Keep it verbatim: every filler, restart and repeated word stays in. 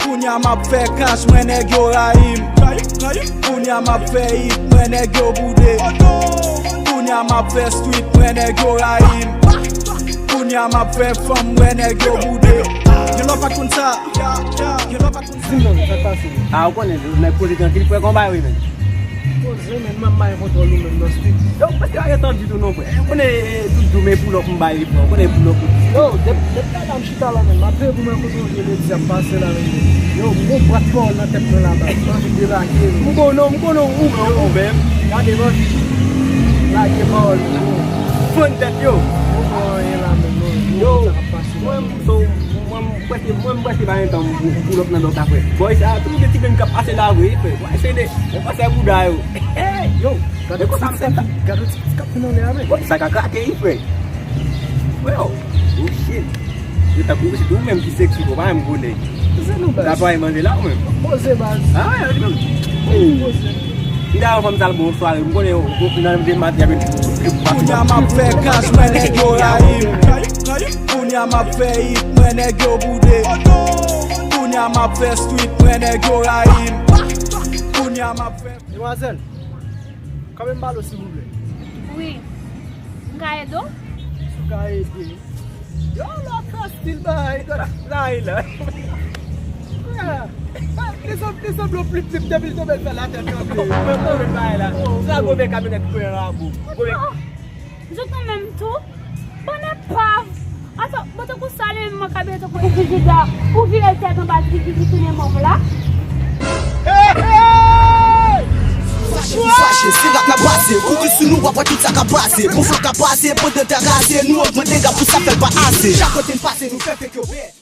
Kounya m ap fè kach, mwen nèg yo rayi m. Kounya m ap fè hit, mwen nèg yo boude. Kounya m ap fè street, mwen nèg yo rayi m. Kounya m ap fè fanm, mwen nèg yo boude. Gen lè w pa t konn sa. Gen lè w pa t konn sa. Di m non, sa k pase? A, ou konnen, nèg koze trankil, frè, konbay wi, men. Poze, men, mwen bay kontwòl ou menm nan street. Yo, prèske pa gen tan ditou non, frè. Ou konnen, e, tout jou, men pull up m bay li, frè. Ou konnen pull up. Yo, dep-, depi la, m chita la, men. M ap peye pou mwen kote w ye, ledi ap pase la, men. Yo, m gon bwat pawòl nan tèt mwen la, baz. M anvi debake, men. M konnen, m konnen ou, men, ou, men. Gade, m anvi lage pawòl, men. Fann tèt yo. M poko anyen la, men, non. Yo, sa k ap pase la, mwen, men. So, mwen, m prèske, mwen, m prèske pa gen tan pou, pou pull up nan dòk la, frè. Bòy sa, tout de ti grenn k ap pase la, vre, frè. Bòy, se de, se pase bouda yo. Yo, gade ti sa, gade ti, ti k ap fè nan lè a, men. Bòy, sa ka krake, wi, frè. Frè, oh shit. Yo, tankou se ou menm ki seksi, bro, pa menm konnen. Se nou, baz. Sa pa manje la, ou menm. Poze, baz. Ah, yo, di menm. Poze. M ta yon fanm sal bon sware, m konnen yo, yo, nan de maten, y ap Kounya m ap fè kach, mwen nèg yo rayi m. Kounya m ap fè hit, mwen nèg yo boude. Kounya m ap fè street, mwen nèg yo rayi m. Kounya m ap fè Demwazèl, kòman m balo, silvouplè? Wi. M ka ede w? Si w ka ede m. Yo, lòt stil bagay, dòt la, la. Desann, desann, lo plip, plip, depi l tonbe, l fè latè tranble. Mwen, mwen, mwen, bagay la. Sa gwo bèk kamyonèt kwè an labou. Gwo bèk. Zot nou menm tou? Bann epav! Atò, bon, tankou sa, li menm, mankabe, tankou Egri Jida, pou vire l tèt anba, ki, ki, ki tounen mòf la. Fache, fache, se la k ap pase. Kouri sou nou, w ap wè tout sa k ap pase. Pou sa k ap pase, pandan ta rase, nou ogmante dega pou sa fè l pa ase. Chak kote n pase, nou fè fake yo bèt.